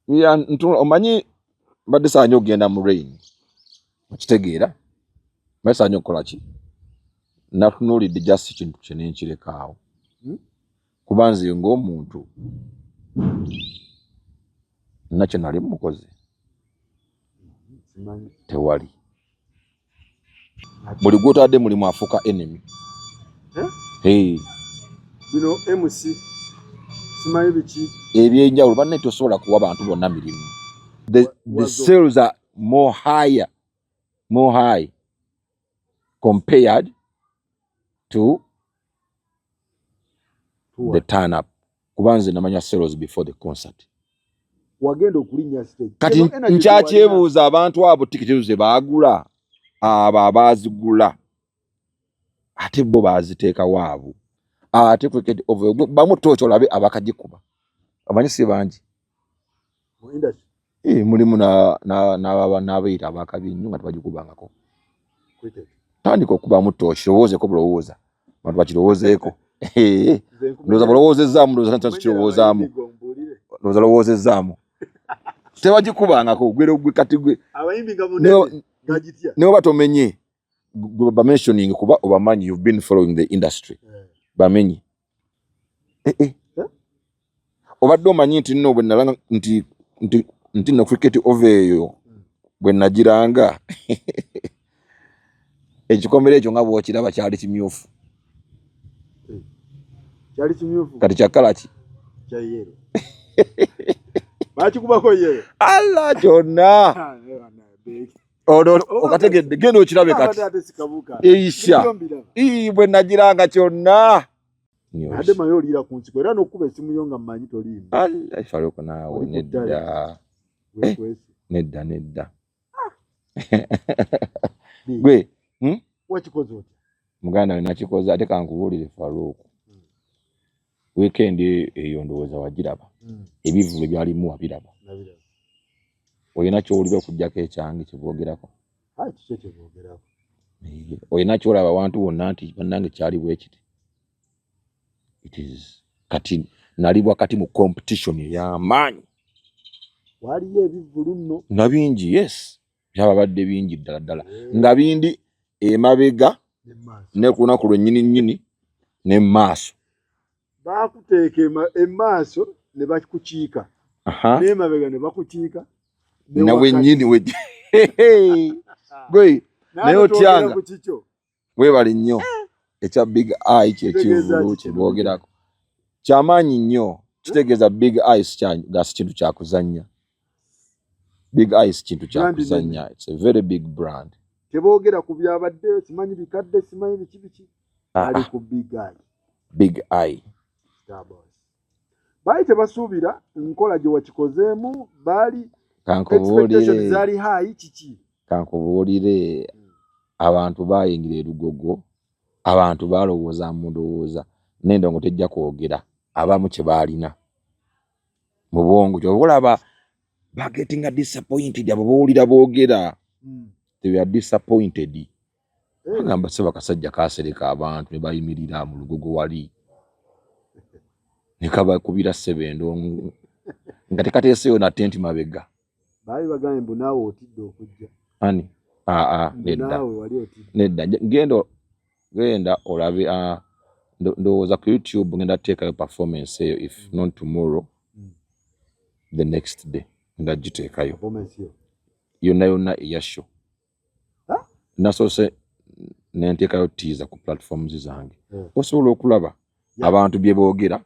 Omanyi mbadde saanya okugenda mu rain, okitegeera, mbadde saanya okukola ki, natunuulidde just kintu kye nenkireka awo. Kuba nze ng'omuntu nakyo nali mukoze tewali. Buli gwotadde mulimu afuuka enemy. Eh? Bino MC simanyi biki ebyenjawulo, banne tosobola kuwa bantu bonna mirimu. The sales are more higher, more high compared to the turn up, kuba nze namanya sales before the concert. Wagenda okulinnya stage. Kati nkyakyebuuza abantu abo tikiti ezo ze baagula, abo abaazigula ate bo baaziteekawo abo, ate cricket oval bamu tooki olabe abakagikuba, omanyi si bangi. Mulimu n'abayita abakabi nnyo nga tebagikubangako. Tandika okubamu tooki, lowoozeko bulowooza, abantu bakirowoozeeko. Ndowooza bulowoozezaamu, ndowooza kirowoozaamu, ndowooza lowoozezaamu, tebagikubangako. Gwe kati gwe ne oba tomenye gwe bamentioning kuba obamanyi, you've been following the industry, bamenye. Obadde omanyi nti nno bwe nalanga nti nno cricket oval eyo bwe nagiranga, ekikomera ekyo nga bw'okiraba kyali kimyufu. Kyali kimyufu. Kati kyakkala ki? Kya yellow. Bakikubako yellow. Alla kyonna ono okategedde, genda okirabe kati eisha bwe nagiranga kyonna. Ate maye oliira ku nsiko era n'okukuba essimu yo nga mmanyi toliimba. Faruku naawe nedda, nedda, nedda gwe. Wakikoze otya? Muganda we, nakikoze ate kankubuulire, Faruku, weekend eyo ndowooza wagiraba, ebivvulu byalimu wabiraba, olina kyowulira okugjako ekyange kyeboogerako? Olina kyolaba wantu wonna nti bannange kyali bwe kiti? It is kati nali wakati mu competition ey'amaanyi. Waliyo ebivvulu nno. Nga bingi, yes, byababadde bingi ddala ddala, nga bindi emabega ne ku lunaku lwennyini nnyini ne maaso. Bakuteeka emaaso ne bakukiika, n'emabega ne bakukiika. Nawennyini gwe naye otyanga webale nnyo. Ekya Big Eye kyekivulu kyeboogerako kyamaanyi nnyo, kitegeeza Big Eye gasi kintu kyakuzannya. Big Eye si kintu kyakuzannya, it's a very big brand. Teboogera ku byabadde, simanyi bikadde, simanyi biki biki, ali ku Big Eye. Big Eye. Baali tebasuubira nkola gye wakikozeemu, baali Kankubuulire. zaali high kiki? Kankubuulire, abantu bayingira erugogo, abantu balowooza mu ndowooza n'endongo tejja kwogera, abamu kye baalina mu bwongo kyova olaba bagetinga disappointed. Abo bowulira boogera, they were disappointed. Agamba seba kasajja kasereka abantu ne bayimirira mu lugogo wali ne kabakubira ssebo endongo nga tekateeseyo na tenti mabega. Baali bagambye mbu naawe otidde okujja. Ani? Aa, nedda, nedda, genda genda olabe. Ndowooza ku YouTube ngenda teekayo performance eyo, if not tomorrow, the next day ngenda giteekayo yonna yonna eya show. Nasoose nenteekayo teaser ku platforms zange, osobola okulaba abantu bye boogera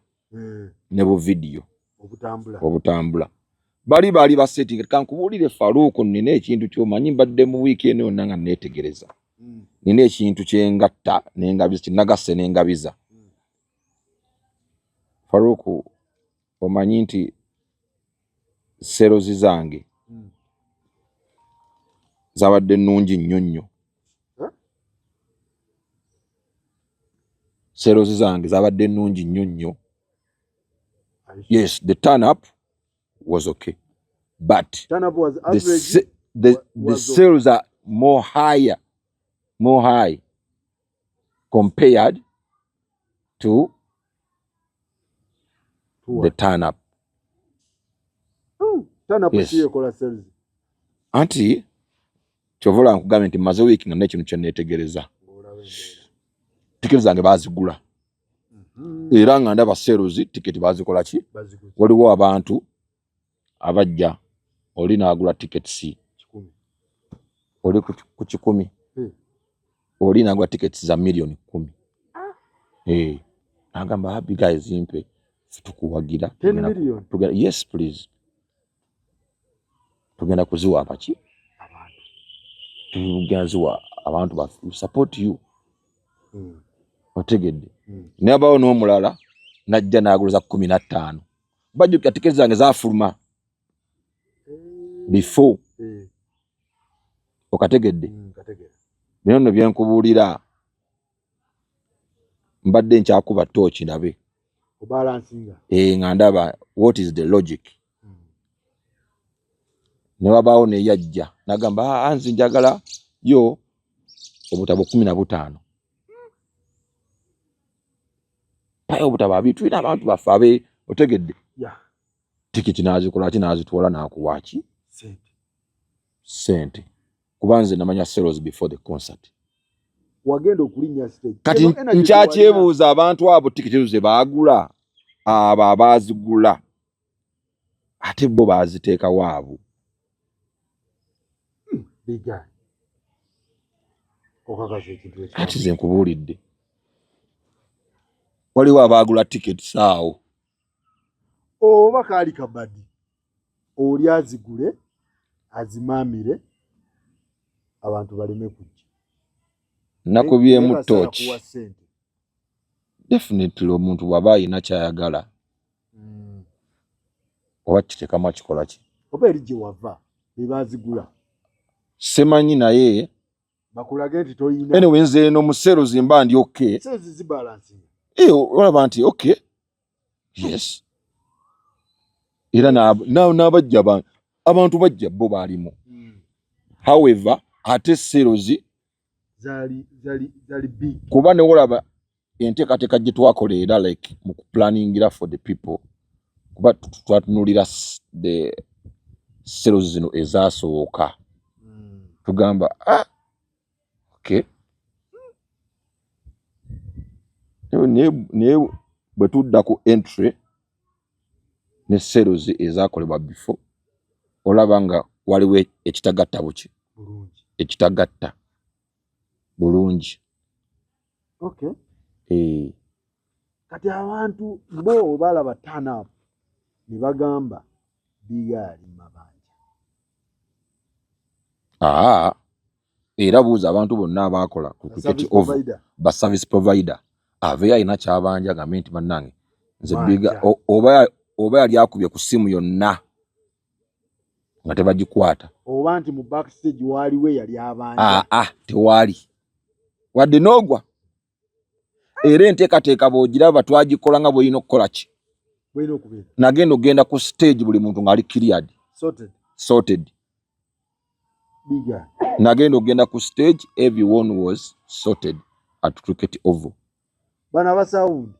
ne bu video obutambula. Bali baali basetting. Kankubuulire, Faruuku, nina ekintu kyomanyi, mbadde mu wiiki eno yonna nga neetegereza. Nina ekintu kyengatta nengabiza, kinagasse nengabiza. Faruuku, omanyi nti sales zange zabadde nnungi nnyo nnyo. Sales zange zabadde nnungi nnyo nnyo. Yes, the turn up was okay, but the sales are more higher, more high compared to the turn up. Turn up ekola sales. Anti kyova olaba nkugambye nti maze wiiki nga nekintu kyeneetegereza, tiketi zange bazigula. Era nga ndaba sales, tiketi bazikola ki, waliwo abantu abajja, oli naagula tickets oli ku 100, oli naagula tickets za 10 million. Eh, nagamba, "Happy guys, mpe tukuwagira." Yes please, tugenda kuziwa abaki, tugenda ziwa abantu baffe, support you. Otegedde? Naye abawo n'omulala najja n'aguluza 15. Bajjukira tiketi zange zafuluma before. Okategedde? Bino nno byenkubuulira, mbadde nkyakuba tooki ndabe nga ndaba what is the logic. Ne wabaawo neyajja nagamba, "Ah, nze njagala yo obutabo 15." Payo obutabo abiri, tulina abantu baffe abe, otegedde? Tikiti nazikola ki, nazitwala, nakuwaki sente, kuba nze namanya sales before the concert. Wagenda okulinnya stage. Kati nkyakyebuuza abantu abo tikiti ezo ze baagula, abo abaazigula ate bo baaziteekawo abo. Biga okakasa ekintu ekyo. Kati nze nkubuulidde, waliwo abaagula tiketi saawo. Oba kaali kabadi, oli azigule azimaamire abantu baleme kujja. Nakubyemu Naye basaana tooki. kuwa ssente. Definitely, omuntu bw'aba alina kyayagala oba kiteekamu akikola ki. Oba eri gye wava be bazigula. Semanyi naye. Bakulage nti toyina. Anyway, nze eno mu sales mba ndi okay. Sales zibalansinga. Eh, olaba nti okay, yes, era n'abajja abantu bajja bo baalimu. However, ate sales Zaali big. Kuba newolaba enteekateeka gye twakola era like mu kuplaningira for the people, kuba twatunuulira the sales zino ezasooka, tugamba, "Ah, okay." Naye bwe tudda ku entry ne sales ezakolebwa before, olaba nga waliwo ekitagatta buki. Bulungi. Ekitagatta bulungi. Okay. Eh, Kati abantu bo balaba turn up ne bagamba bigaali mabanja. Aa, era buuza abantu bonna abaakola ku cricket Service oval. provider. Ba service provider aveeyo alina kyabanja agambe nti, "Bannange, nze Banja. biga," oba yali akubye ku ssimu yonna nga tebagikwata. Oba nti mu backstage waaliwo eyali abanja. Aa, tewaali wadde n'ogwa. Era enteekateeka bw'ogiraba twagikola nga bw'olina okukola ki. Bwelina okubeera. Nagenda okugenda ku stage, buli muntu ng'ali cleared. Sorted. Sorted. Biga. Nagenda okugenda ku stage, everyone was sorted at Cricket Oval. Bano aba sound.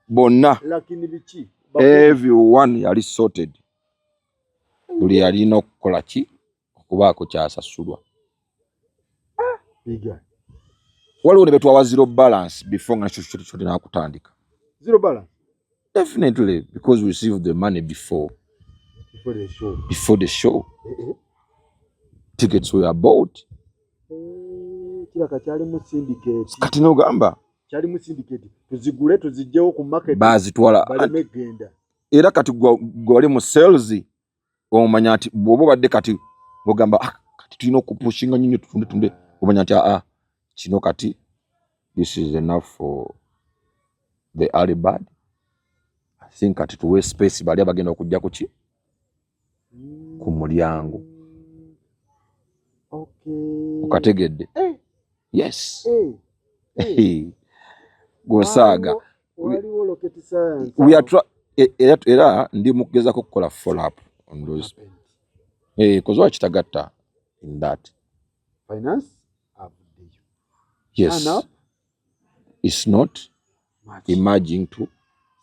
Bonna. Lakini biki? Everyone yali sorted, buli yalina okukola ki, okubaako kyasasulwa. Biga. Waliwo ne betwawa zero balance before nga kyo nakutandika. Zero balance. Definitely, because we received the money before. Before the show. Before the show. Eh, eh. Tickets were bought. Eh, kiraka kyalimu syndicate. Kati nogamba Kyalimu syndicate, tuzigule tuzigyewo ku market. Bazitwala. Baleme genda. Era kati gwe wali mu sales, omanya nti bw'oba obadde kati ng'ogamba, "Ah, kati tulina okupushinga nnyo nnyo, tutunde tunde," omanya nti aa, kino kati this is enough for the early bird. I think kati tuwe space bali abagenda okujja ku ki, ku mulyango. Okay. Okategedde? Eh, Yes. eh, eh. Gwosaaga. Waliwo rocket science. We are era ndi mu kugezaako kukola follow up on those. Happened. Eh, 'cause wakitagatta in that. Finance avuddeyo. Yes. Turn up. It's not Match. emerging to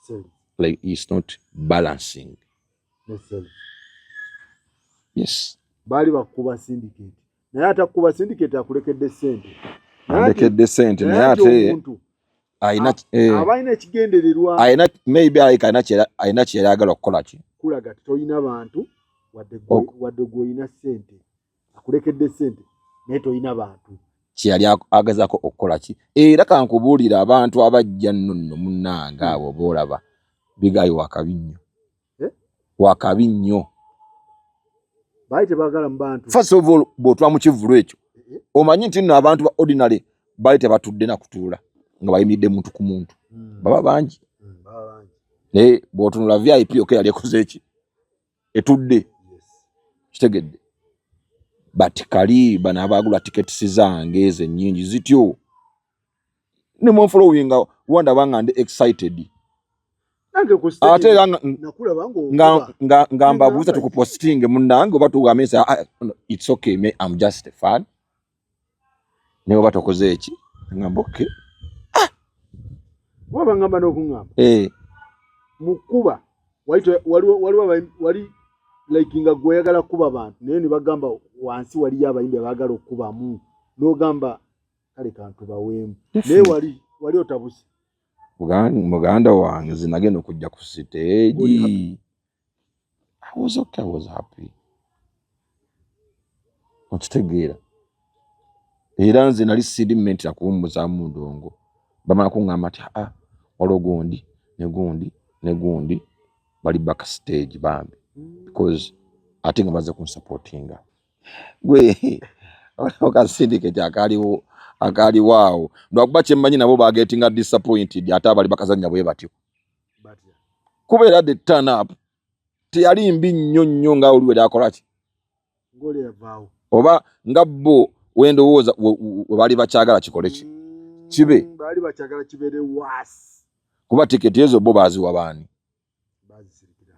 Sales. like it's not balancing. Ne sales. Yes. Baali bakuba syndicate, naye atakuba syndicate akulekedde ssente. Andekedde ssente, naye ate alina aba alina ekigendererwa. Alina maybe alika alina kyeyagala okukola ki. Kulaga tolina bantu, wadde gw'olina ssente, akulekedde ssente naye tolina bantu. Kyeyali agezaako okukola ki. Era kankubuulira, abantu abajja nno nno munnange abo boolaba bigayi wakabi nnyo. Eh? Wakabi nnyo. Baali tebaagala mu bantu. First of all, bw'otula mu kivvulu ekyo, Eh? omanyi nti nno abantu ba ordinary baali tebatudde na kutuula nga bayimiridde muntu ku muntu, baba bangi. Baba bangi. Naye bw'otunula VIP okay yali ekoze eki, etudde. Kitegedde? But kali bano abaagula tickets zange ezo ennyingi zityo ne munfollowinga, wandaba nga ndi excited. Nange ku stage Ate era nakulaba ng'okuba. nga mbabuuza tukupostinge munnange oba tugambe nti, "Ah, no, it's okay, me I'm just a fan," naye oba tokoze eki, ngamba okay. Oba bangamba n'okuŋŋamba mu kkuba waliwo wali like nga gwe oyagala kukuba bantu, naye ne bagamba wansi waliyo abayimbi abaagala okukubamu, n'ogamba kale kantu baweemu, naye wali otabuse. Muganda wange, nze nagenda okujja ku stage, Oli happy? I was okay, I was happy, okitegeera? Era nze nali siri mentira kuwummuzaamu ndongo, bamala kuŋŋamba nti aa waliwo gundi ne gundi ne gundi bali backstage bambi, because ate nga baze kunsupportinga. Gwe waliwo ka syndicate akaliwo akaliwo awo, lwakuba kyemmanyi nabo bagetinga disappointed, ate abali bakazannya bwe batyo. Batya? Kubeera the turn up teyali mbi nnyo nnyo nga oli weri ki. Ng'oli yavaawo. Oba nga bo wendowooza we baali bakyagala kikole ki, kibe. Baali bakyagala kibeere waasi. Kuba tiketi ezo bo baaziwa baani? Bazisirikira.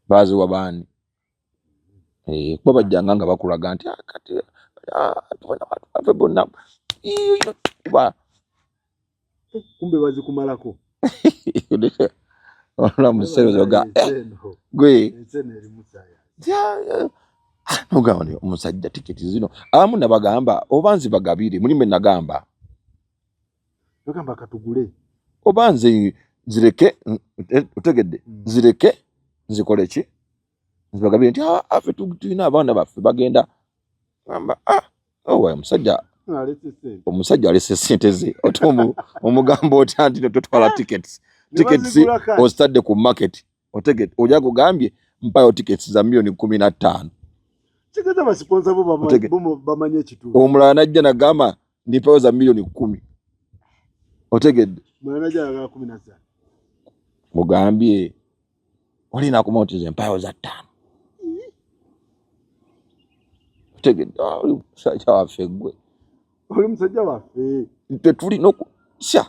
Baaziwa baani? Eh, kuba bajjanga nga bakulaga nti, "Ah, kati ah, tubona abantu baffe bonna." Ii, kuba Kumbe bazikumalako. Olaba museerezi oga Ensi eno, gwe ensi eno erimu sayansi. Nogamba nti omusajja tiketi zino abamu nabagamba oba nzibagabire, mulimu nagamba Bagamba katugule. Oba nze nzireke, otegedde? Nzireke nzikole ki, nzibagabire nti, "Ah, affe tulina abaana baffe bagenda." Gamba, ah, owa omusajja Alese ssente. Omusajja alese sente ze, ate omugamba otya nti totwala tickets? Ne Tickets bazigula cash. ozitadde ku market, otegedde? Oli akugambye mpayo tickets za miliyoni 15. Kigeza basiponsa bo bo bamanyi ekituufu. Omulala najja nagamba ndimpayo za miliyoni 10, otegedde? Mulala najja ayagala 15. Mugambye oli nakuma nti ze mpayo za ttaano, otegedde? Ah, oli musajja waffe gwe. Oli musajja waffe. Tetulina okusya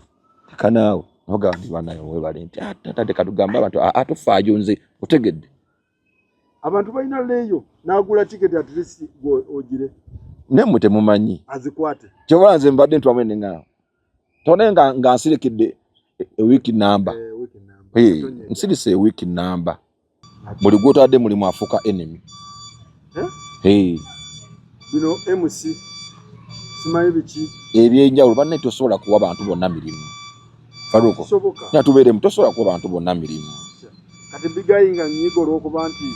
teka naawe nogamba nti banaye webale nti, "Ah, tata teka tugambe abantu, ah, ah, tofaayo nze," otegedde? Abantu balina leeyo n'agula tiketi, at least gwe ogire. Naye mmwe temumanyi. Azikwate. Kyobola nze mbadde ntwamu neŋŋamba tone nga nsirikidde ewiiki namba. Eh, wiki namba. Eh, Tonyega. nsirise ewiiki namba, buli gwotadde mulimu afuuka enemy. Eh? Eh, Bino MC simanyi biki. Ebyenjawulo banne, tosobola kuwa bantu bonna mirimu, Faruko. Kisoboka. Natubeeremu, tosobola kuwa bantu bonna mirimu. Kati bigayi nga nyiga olw'okuba nti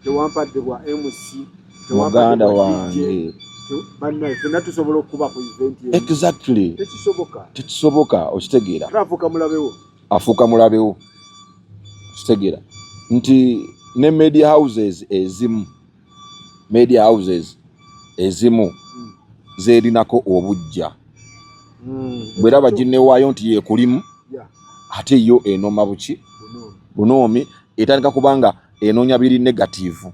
tewampadde bwa MC, Muganda tewampadde bwa DJ, wange. Bannaye ffenna tusobola okukuba ku event emu? Exactly. Tekisoboka. Tekisoboka, okitegeera? Ate afuuka mulabewo. Afuuka mulabewo, okitegeera nti ne media houses ezimu, media houses ezimu zeerinako obujja, bweraba ginewaayo nti yekulimu, ate yo enoma buki? Bunoomi. Bunoomi, etandika kubanga enoonya biri negative.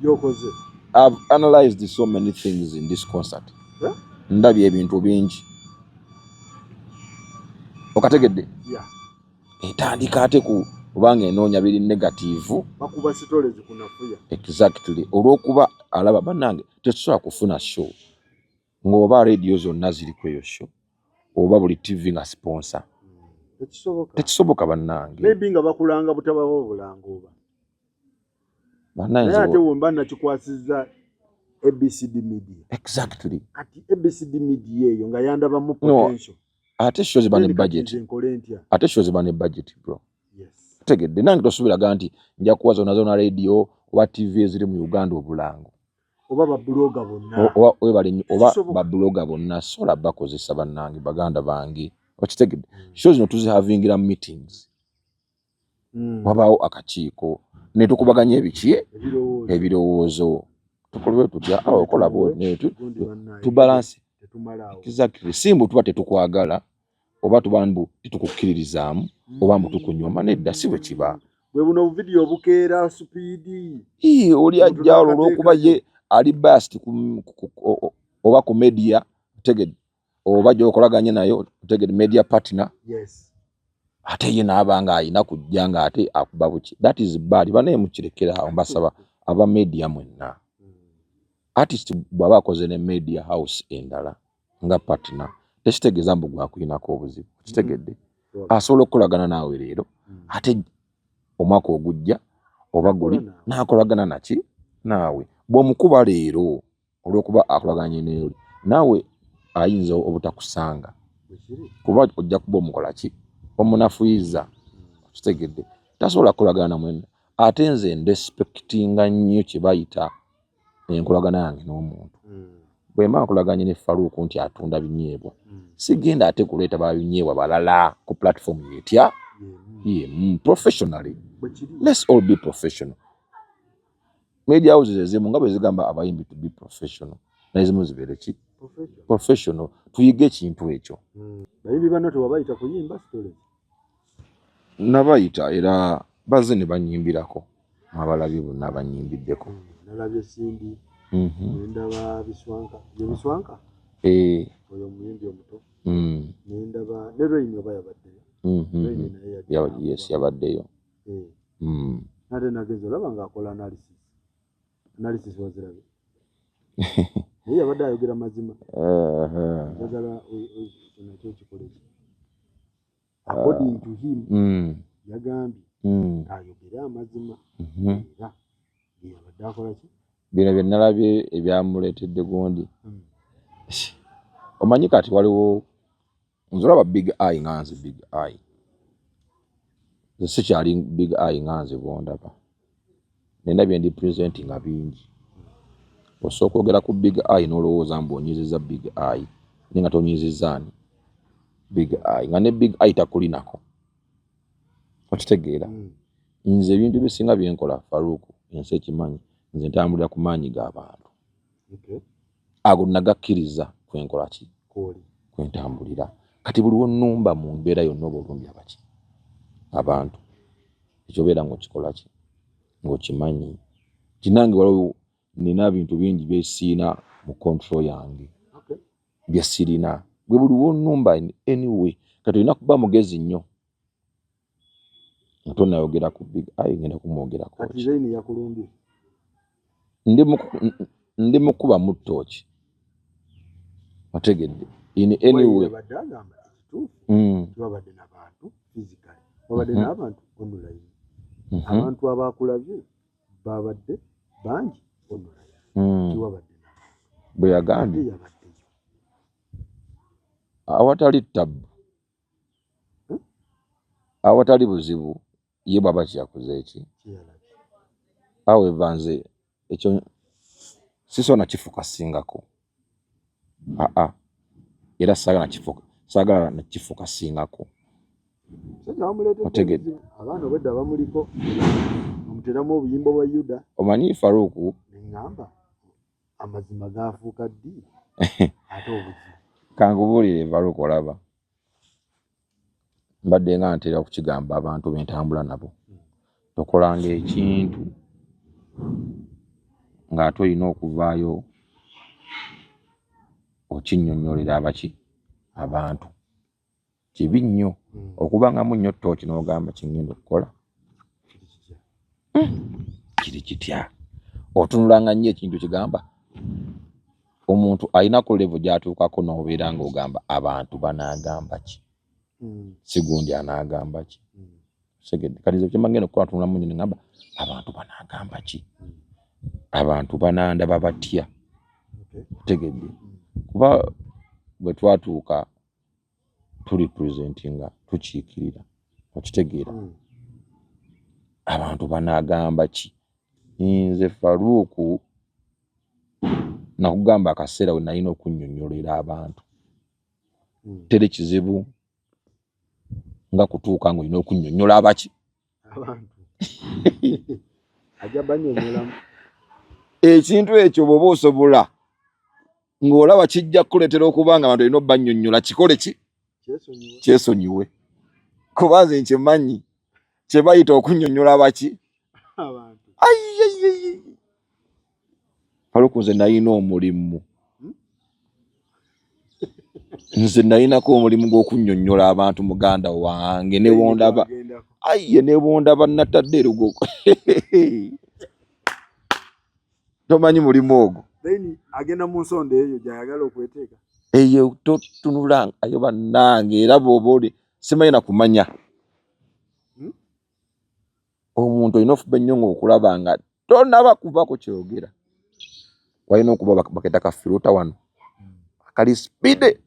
Byokoze. I've analyzed so many things in this concert. Eh? Ndabye ebintu bingi, okategedde? Yeah. Etandika ate ku kubanga enoonya biri negative. Bakuba stories kunafuya. Exactly, olw'okuba alaba bannange tetusobola kufuna show ng'oba radio zonna ziri ku eyo show oba buli TV nga sponsor. Tekisoboka. Tekisoboka bannange. Maybe nga bakulanga butabawo obulanga oba. Naye ate wemba nakikwasizza ABCD Media. Exactly. Kati ABCD Media eyo nga yandabamu potential. No, ate show ziba ne budget. Ate show ziba ne budget bro. Yes. Tegedde nange tosuubiraga nti nja kuwa zona zona radio oba TV eziri mu Uganda obulango. Oba babuloga bonna. Oba webale nnyo oba babuloga bonna sola bakozesa bannange baganda bange. Okitegedde. Show zino tuzihavingira meetings. Wabaawo akakiiko ne tukubaganya ebiki ebirowoozo tukolwe tutya awo okola tubalansi exactly si mbu tuba tetukwagala oba tuba mbu tetukukkiririzaamu oba mbu tukunyooma nedda si bwe kiba. Bwe buno obuvidiyo obukeera supiidi. Oli ajja olwo olw'okuba ye ali biased oba ku media otegedde oba gy'okolaganye nayo otegedde media partner. Yes. Ate ye n'aba nga alina kujja nga ate akuba buki. That is bad. Banaye mukirekera awo mbasaba aba media mwenna. Artist bw'aba akoze ne media house endala nga partner tekitegeeza mbu gwakulinako obuzibu. Kitegedde. Asobola okukolagana naawe leero ate omwaka ogujja oba guli n'akolagana naki naawe. Bw'omukuba leero olw'okuba akolaganye n'oli naawe ayinza obutakusanga kuba ojja kuba omukola ki omunafuyiza. Kitegedde. Tasobola kukolagana na mwenna. Ate nze ndespektinga nnyo kye bayita enkolagana yange n'omuntu. Bwe mba nkolaganye ne Farouk nti atunda binyeebwa, sigenda ate kuleeta ba binyeebwa balala ku platform yetya yemu. Professionally, let's all be professional. Media houses ezimu nga bwe zigamba abayimbi to be professional, naye zimu zibeere ki professional, tuyige ekintu ekyo. Bayimbi banno tewabayita kuyimba stories? Nabayita era bazze ne banyimbirako, abalabye bonna banyimbiddeko. Nalabye Cindy, nendaba Biswanka, ye Biswanka oyo omuyimbi omuto, nendaba ne Rain oba yabaddeyo. Rain naye yajja. Yes, yabaddeyo. Nate nagenze olaba ng'akola analysis. Analysis wazirabye? Naye yabadde ayogera mazima. Njagala ekyo nakyo kikole ki? According to him, yagambye ayogere amazima era yabadde akola ki? Bino bye nalabye ebyamuleetedde gundi. Omanyi kati waliwo nze olaba Big Eye nga nze Big Eye. Nze sikyali Big Eye nga nze bw'ondaba. Nina bye ndi present nga bingi. Osooka okwogera ku Big Eye n'olowooza mbu onyiizizza Big Eye naye nga tonyiizizza ani Big Eye nga ne Big Eye takulinako. Okitegeera? Nze ebintu ebisinga bye nkola Farouk ensi ekimanyi nze ntambulira ku maanyi g'abantu. Ago nagakkiriza kwenkola ki kwentambulira. Kati buli wonnumba mu mbeera yonna oba olumbye abaki abantu ekyobeera ng'okikola ki ng'okimanyi nti nange waliwo nina bintu bingi bye siina mu control yange bye sirina. Gwe buli wonnumba in anyway kati olina kuba mugezi nnyo nga tonnayogera ku Big Eye ngenda kumwogerako Kati ki. Rain yakulumbye. Ndi mukuba mu ttooki otegedde in anyway. Yabadde agamba ekituufu tewabadde n'abantu physically, wabadde n'abantu online. Abantu abakulabye babadde bangi online. Tewabadde n'abantu. Bwe yagambye. Ate yabaddeyo. Awatali ttabu awatali buzibu ye bw'aba kyeyakoze eki Kyeyalabye. However nze ekyo sisobola nakifokasingako aa era saagala nakifokasingako. Musajja bamuleetedde Otegedde. ebizibu. Abaana obwedda bamuliko bamuteramu obuyimba bwa Yuda. Omanyi Farouk, Ne ŋŋamba amazima gaafuuka ddi ate obuzibu? Kankubuulire Farouk, olaba mbadde nga ntera okukigamba abantu bentambula nabo, tokolanga ekintu ng'ate olina okuvaayo okinnyonnyolera abaki abantu. Kibi nnyo okubangamu nnyo ttooki n'ogamba kingenda okukola Kiri kitya? Kiri kitya? Otunulanga nnyo ekintu kigamba omuntu alina ku level gy'atuukako n'obeera ng'ogamba abantu banaagamba ki, sigundi anaagamba ki. Segedde kati nze kyemba ngenda okukola ntunulamu nnyo ne ŋŋamba Abantu banagamba ki? Abantu banandaba batya? Otegedde? Kuba bwe twatuuka turepresentinga, tukiikirira, okitegeera? Abantu banagamba ki? Nze Faruuku nakugamba akaseera we nalina okunnyonnyolera abantu. Teri kizibu nga kutuuka ng'olina okunnyonnyola abaki? Abantu ajja bannyonnyolamu. Ekintu ekyo bw'oba osobola ng'olaba kijja kukuleetera okuba nga abantu olina obbannyonnyola, kikole ki? Kyesonyiwe. Kyesonyiwe, kuba nze nkimanyi kye bayita okunnyonnyola abaki? Abantu. Ayiyeyiye, Faluku, nze nalina omulimu, nze nalinako omulimu gw'okunnyonnyola abantu. Muganda wange, ne bondaba Agendako. Ayiye, ne bondaba natadde erugogo, tomanyi mulimu ogwo. Then agenda mu nsonda eyo gy'ayagala okweteeka. Eyo totunula ayo bannange, era bw'oba oli simanyi na kumanya. Omuntu olina ofuba ennyo ng'okulaba nga tonaba kuva ku kyogera, walina okuba baketa ka filter wano akali speed.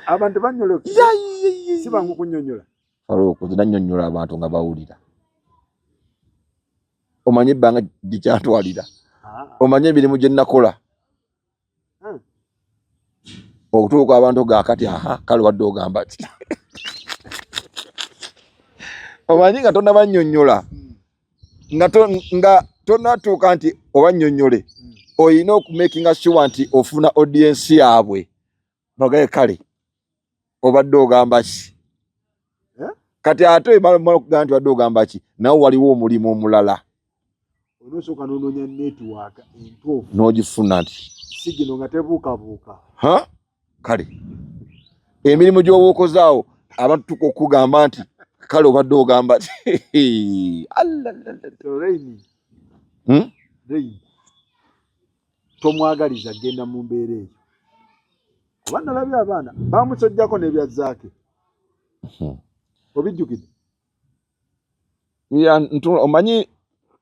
Abantu bannyonnyola, si bangu kunnyonnyola. Faruku, nze nannyonnyola abantu nga bawulira. Omanye ebbanga gikyantwalira? Ah. Omanye emirimu gye nakola okutuuka abantu gakati aha, kale wadde ogamba ki, omanyi nga tonabannyonnyola, nga tonatuuka nti obannyonnyole, olina okumakinga sure nti ofuna audience yaabwe, bagaye kale obadde ogamba ki? Eh? Kati ate mala okugamba nti obadde ogamba ki, nawe waliwo omulimu omulala. Onosooka n'onoonya network entuufu. N'ogifuna nti sigino nga tebuukabuuka. Ha, kale emirimu gy'oba okozaawo, abantu tuka okugamba nti kale obadde ogamba ki? Allalalala. So Reign, Hmm? Reign tomwagaliza genda mu mbeera eyo, kuba nalabye abaana bamusojjako n'ebya Zaake. Obijjukidde? Ya, omanyi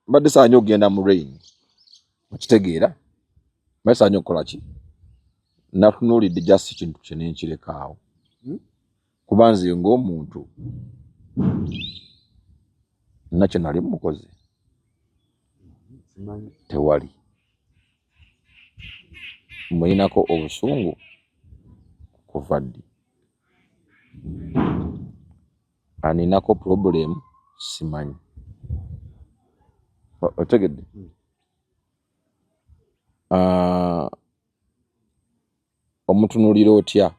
mbadde saanya okugenda mu Reign, okitegeera? Mbadde saanya okukola ki, natunuulidde just kintu kye nenkireka awo. Kuba nze ng'omuntu nakyo nali mukoze. Simanyi. Tewali muyinako obusungu kuva ddi, aninako problem simanyi. Otegedde? Mm. Ah, omutunuulira otya,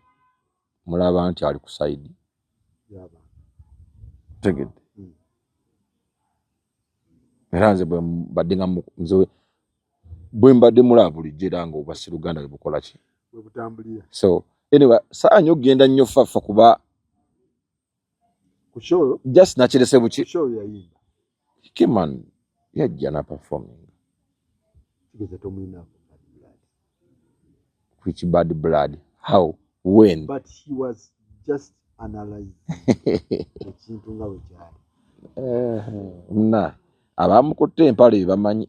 mulaba nti ali ku side y'abantu. Otegedde? Mm. Era nze bwe mbadde nga nze bwe mbadde mulaba bulijjo, era nga obwa Luganda bwe bukola ki? Bwe butambulira. So anyway, saa nnyo okugenda nnyo fafa kuba ku show. Just nakirese buki. Ku show yayimba. Kiman yajja na performing. Kigeza tomwinaako bad blood. Which bad blood? How? When? But he was just analyzing ekintu nga bwe kyali. Eh, na abamukutte empale bebamanyi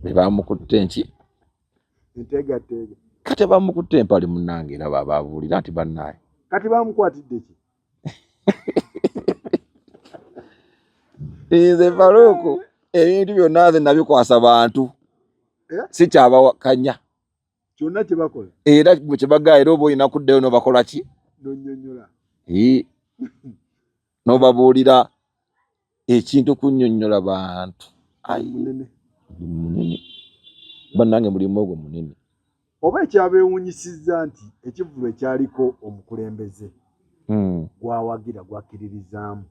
bebamukutte nki. Enteegateega. Kati abamukutte empale munange era bababuulira nti bannaaye. Kati bamukwatidde ki? Nze Faruku, ebintu byonna nze nabikwasa bantu. Eh? Sikyabawakanya. Kyonna kye bakola. Era bwe kyebagaa, era oba olina kuddayo nobakola ki? Nonnyonnyola. Ee, n'obabuulira ekintu, kunnyonnyola bantu. Ai, munene. Munene bannange, mulimu ogwo munene. Oba ekyabeewuunyisizza nti ekivvulu ekyaliko omukulembeze gwawagira, gwakkiririzaamu,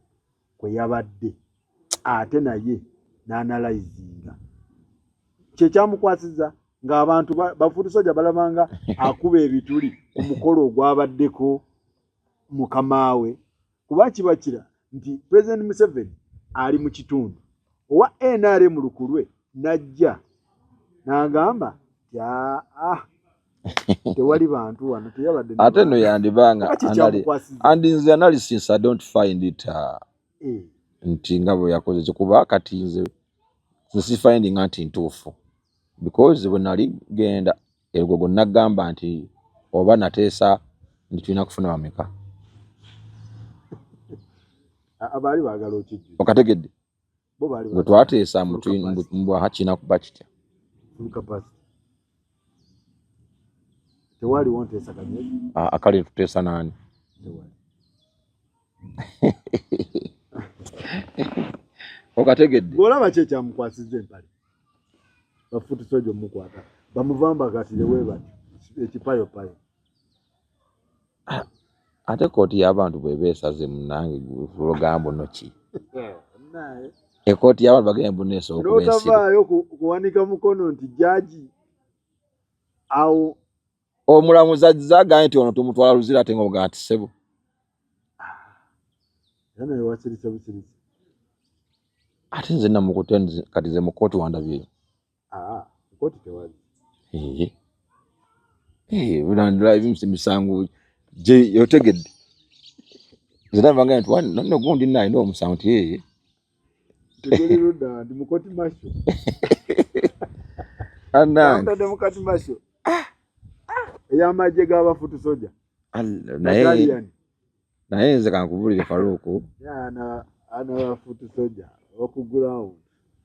kwe yabadde, ate naye n'analyzinga kyekyamukwasiza ng'abantu bafuutusoja balabanga akuba ebituli ku mukolo ogwabaddeko mukamaawe, kuba kiba kira nti President Museveni ali mu kitundu owa NRM lukulwe, najja n'agamba nti aa. Tewali bantu wano, teyabadde. Ate no yandibanga and in the analysis I don't find it nti nga bwe yakoze kikuba. Kati nze si finding nti ntuufu, because bwe nali genda erugogo nagamba nti oba nateesa nti tulina kufuna bameka. Abaali baagala okijjuza. Okategedde? Bwe twateesa mbwaha kirina kuba kitya. Tewaliwo nteesaganya. Akale tuteesa naani? Okategedde? Olaba ki ekyamukwasizza empale bafutusoja omukwata bamuvambakatire we bati ekipayopayo? Ate kooti y'abantu bweba esaze, munange, lugambo noki? Ekooti y'abantu bagenda buneesa okuba ensigo. N'otavaayo kuwanika mukono nti jaji awo. Omulamuzi azze agambye nti ono tumutwala Luzira, ate nga ogaa nti ssebo. Era naye wasirise busirisi. Ate nze namukute kati nze mu kooti wandabyeyo. Kooti tewali. Emisango otegedde, nze navanga nti nno gundi nno alina omusango nti ee. Teguli ludda ndi mu kooti martial. Anange. Mu kooti martial ey'amagye g'abafutu soja. Naye nze kankubulire, Faruku. Ana bafutu soja oku ground.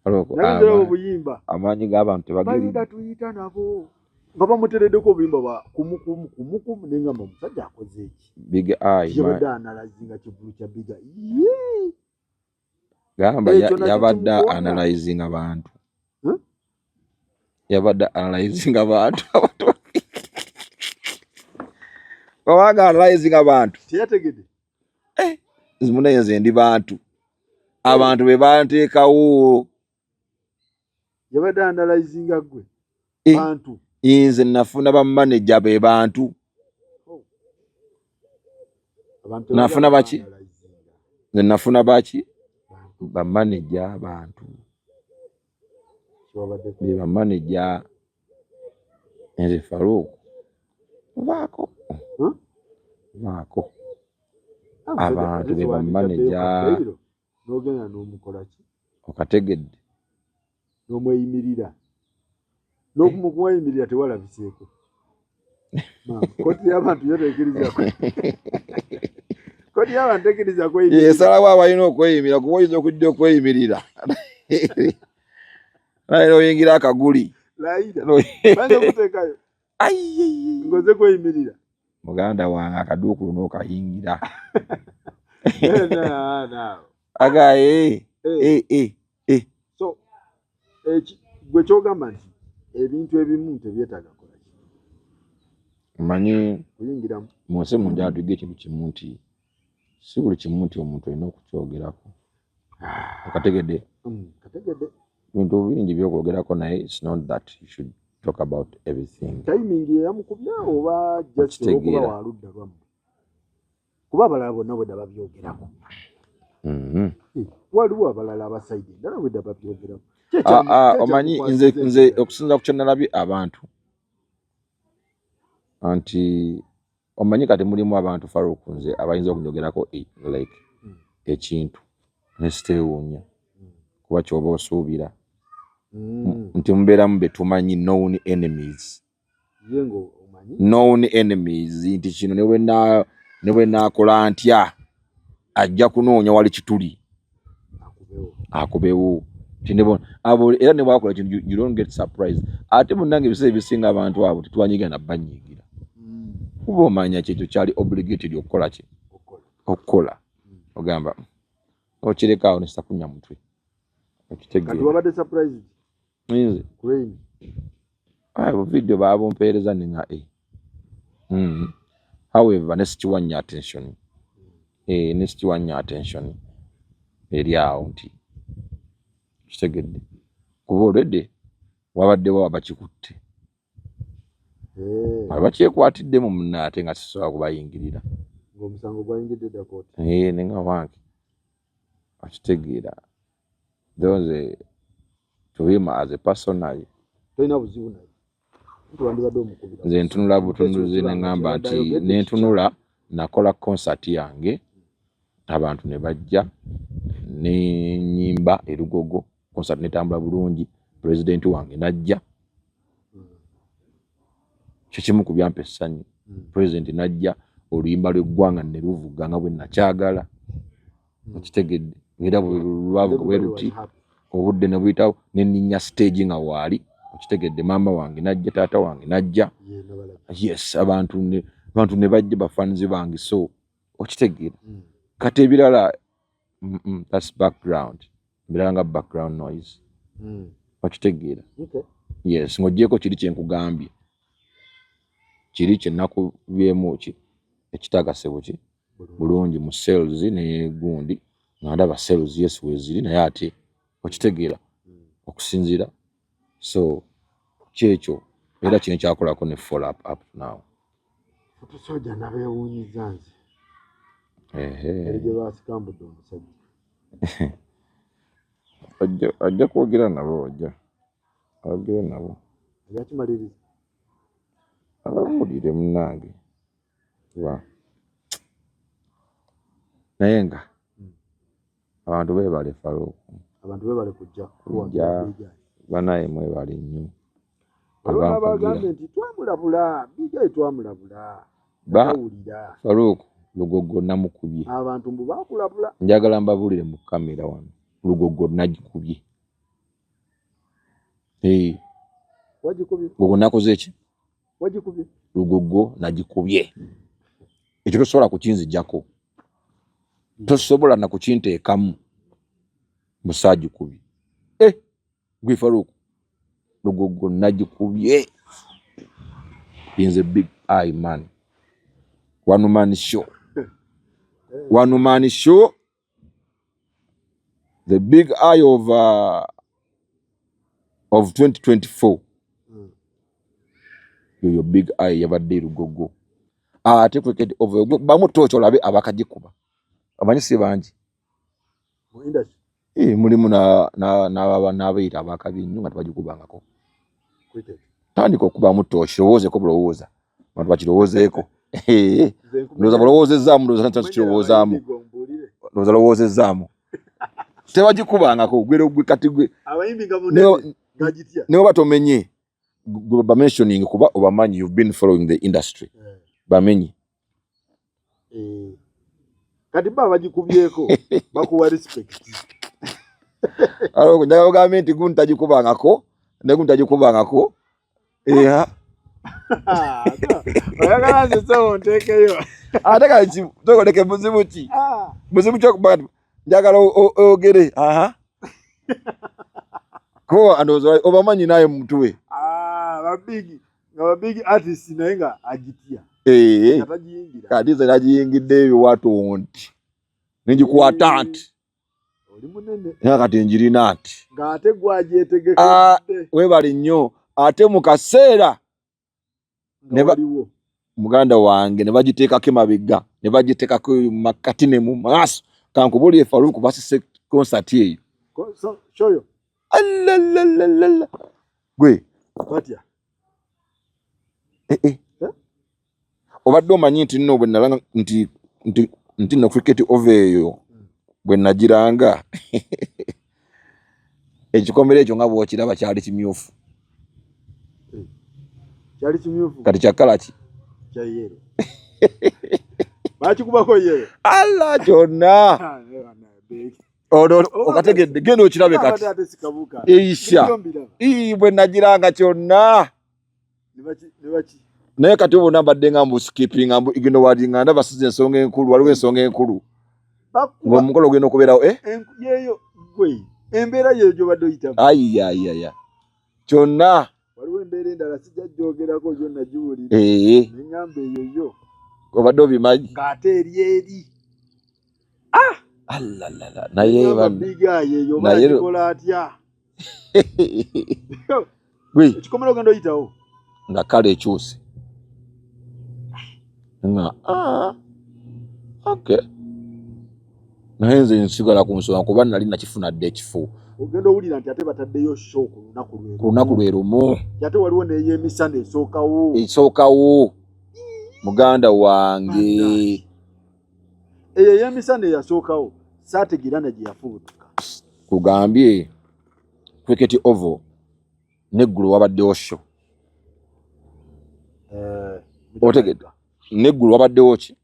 Faruku, obuyimba. Amaanyi g'abantu tebageri. Bagenda tuyita nabo nga bamutereddeko obuyimba bwa kumukumu kumukumu, nengamba omusajja akoze eki? Big Eye. Yabadde analyzinga kivulu kya Big Eye. Gamba yabadde analyzing abantu, yabadde analyzing abantu, obanga analyzing abantu. Teyategedde. Munaye nze ndi bantu, abantu be banteekawo. Yabadde analyzinga gwe bantu. Nze nafuna bamaneja be bantu. Nafuna baki? Nze nafuna baki? Bamaneja, abantu be bamaneja. Nze Faruku vaako, vaako, abantu be bamaneja. N'ogenda n'omukola ki? Okategedde? N'omweyimirira, n'okumukuweyimirira tewalabiseeko. Kooti y'abantu yo tekiriza, kooti y'abantu tekiriza kweyimirira. Esalawo abalina okweyimirira, kuba oyinza okujja okweyimirira naye noyingira akaguli. Layira bayinza okuteekayo ngoze kweyimirira. Muganda wange, akaduukulu n'okayingira agaye. So gwe kyogamba nti ebintu ebimu tebyetaaga kolaki? Manyi kuyingiramu. Mu nsi munjala tuyiga ekintu kimu nti si buli kimu nti omuntu olina okukyogerako. Okategedde? Kategedde. Bintu bingi byokwogerako, naye it's not that you should talk about everything. Timing yeyamukubya oba just olwokuba waludda lwammwe? Kuba abalala bonna bwedda babyogerako. Waliwo abalala abasaidi endala bwedda babyogerako. Omanyi nze okusinza ku kyenalabye abantu nti omanyi kati mulimu abantu, Faruku, nze abayinza okunyogerako like ekintu nesiteewuunya, kuba kyoba osuubira nti mubeeramu betumanyi, known enemies, known enemies, nti kino ne bwe naakola ntya ajja kunoonya wali kituli akubewo. Abo era ne bwakola kintu, you don't get surprised. Ate munnange, ebiseera ebisinga abantu abo tetwanyigira na banyiigira, kuba omanya kyekyo kyali obligated okukola ki, okukola. Ogamba okireka awo nesitakunya mutwe. Okitegeera? Nze video babumpeereza ninga e. However, nesikiwa nnyo attention, nesikiwa nnyo attention eri awo nti kitegedde, kuba already wabaddewo abakikutte, abakyekwatiddemu munna, ate nga sisobola kubayingirira. Ng'omusango gwayingidde dda kooti. Nenga wange, akitegeera, those to him as a person tolina buzibu naye. Nze ntunula butunuzi ne ŋŋamba nti nentunula nakola concert yange, abantu ne bajja nenyimba erugogo, concert netambula bulungi, pulezidenti wange najja. Kyekimu ku byampa essanyu. Pulezidenti najja, oluyimba lw'eggwanga ne luvuga nga bwe nakyagala. Okitegedde? Era lwavuga bwe luti, obudde ne buyitawo, ne nninnya stage nga waali. Okitegedde? Maama wange najja, taata wange najja, yes, abantu ne bajja, bafanzi bange. So okitegeera? Kati ebirala, that's background, ebirala nga background noise. Okitegeera? Yes, ng'oggyeko kiri kyenkugambye, kiri kyenakubyemu ki ekitagasebo ki bulungi mu sales ne gundi, nga ndaba sales, yes, weziri, naye ate okitegeera okusinziira. So kyekyo era kino kyakolako ne follow up up to now. Otusoja nabeewuunyiza nze engeri gye basikambudde omusajja. Ajja kwogera nabo, ajja ayogere nabo. Ajakimaliriza. Ababuulire munnange. Wa naye nga abantu beebale, Farouk. Abantu beebale kujja. Kujja. Banaye mwebale nnyo. Waliwo abampagira. N'abagambye nti twamulabula, Big twamulabula. Tawulira. Farouk, Lugogo namukubye. Abantu mbu bakulabula. Njagala mbabuulire mu kamera wano, Lugogo nagikubye. Hey, wagikubye? Lugogo nakoze eki? Wagikubye. Lugogo nagikubye, ekyo tosobola kukinzijjako, tosobola nakukinteekamu musaagikubye. Eh, gwe Farouk, Lugogo nagikubye. Nze Big Eye man, one man show, one man show, the Big Eye of 2024. Yoyo Big Eye yabadde Lugogo, ate cricket over bamu toki olabe abakagikuba, amanyi si bangi. Mu industry. Eh, mulimu n'abayita abakabi ennyo nga tebagikubangako. Cricket. Tandika okubamu tooki, lowoozeko bulowooza, abantu bakirowoozeeko. Nze Ndowooza balowoozezaamu, ndowooza kirowoozaamu. Abayimbi gombuulire. Ndowooza lowoozezaamu, tebagikubangako. Gwe kati gwe Abayimbi nga munene gagitya. Ne oba tomenye gwe bamentioning kuba obamanyi, you've been following the industry. Bamenye. Eh. Kati ba bagikubyeko bakuwa respect. Alo, njagala ogambe nti gundi tagikubangako ne gundi tagikubangako era. Oyagala nze sebo nteekeyo. Ate kati tokoleke buzibu ki? Ah. Buzibu ki okuba nti njagala oyogere aha ko andowooza obamanyi naye mutwe. Ah, babigi nga babigi artist naye nga agitya. Eh, nga tagiyingira. Kati nze nagiyingidde ebiwato nti nengikwata nti oli munene. Naye kati njirina nti ng'ate Ah, gwagyetegekedde. Weebale nnyo, ate mu kaseera nga waliwo muganda wange ne bagiteekako emabega, ne bagiteekako makkati ne mu maaso. Kankubulire Faruku, basise concert eyo. Shoyo. Alalalala, gwe. Batya. Eh, eh. Eh? Obadde omanyi nti nno bwe nalanga nti nno cricket over eyo bwe nagiranga, ekikomera ekyo nga bw'okiraba kyali kimyufu. Kyali kimyufu. Kati kyakala ki? Kya yellow, bakikubako yellow. Ala, kyonna ono okategedde, genda okirabe kati. Ate sikabuka. Eisha. Bulijjo mbiraba. Ii, bwe nagiranga kyonna. Ne baki Naye kati obona mbadde nga mbu skipping, mbu ignoring, nga ndaba siza ensonga enkulu. Waliwo ensonga enkulu bakuba ng'omukolo ogenda okubeerawo, eh? Yeeyo gwe embeera yeyo gyobadde oyitamu. Ayiyayiyaya, kyonna. Waliwo embeera endala sijja gyogerako, yo nagiwulira Ee. neŋŋamba eyo yo. Obadde obimanyi. Ng'ate eri eri. Alalala, naye Neŋŋamba banna Big Eye eyo oba yagikola atya? Gwe. Ekikomera ogenda oyitawo. Nga kale ekyuse nga, ah, okay. Naye nze nsigala ku nsonga kuba nali nakifuna dda ekifo. Ogenda owulira nti ate bataddeyo show ku lunaku lwe Ku lunaku lwe lumu. Ate waliwo n'eyemisana esookawo. Esookawo, muganda wange. Eyo ey'emisana eyasookawo saategeera na gye yafubutuka. Kugambye Cricket Oval neggulo wabaddewo show. Otegedde? Neggulo wabaddewo ki?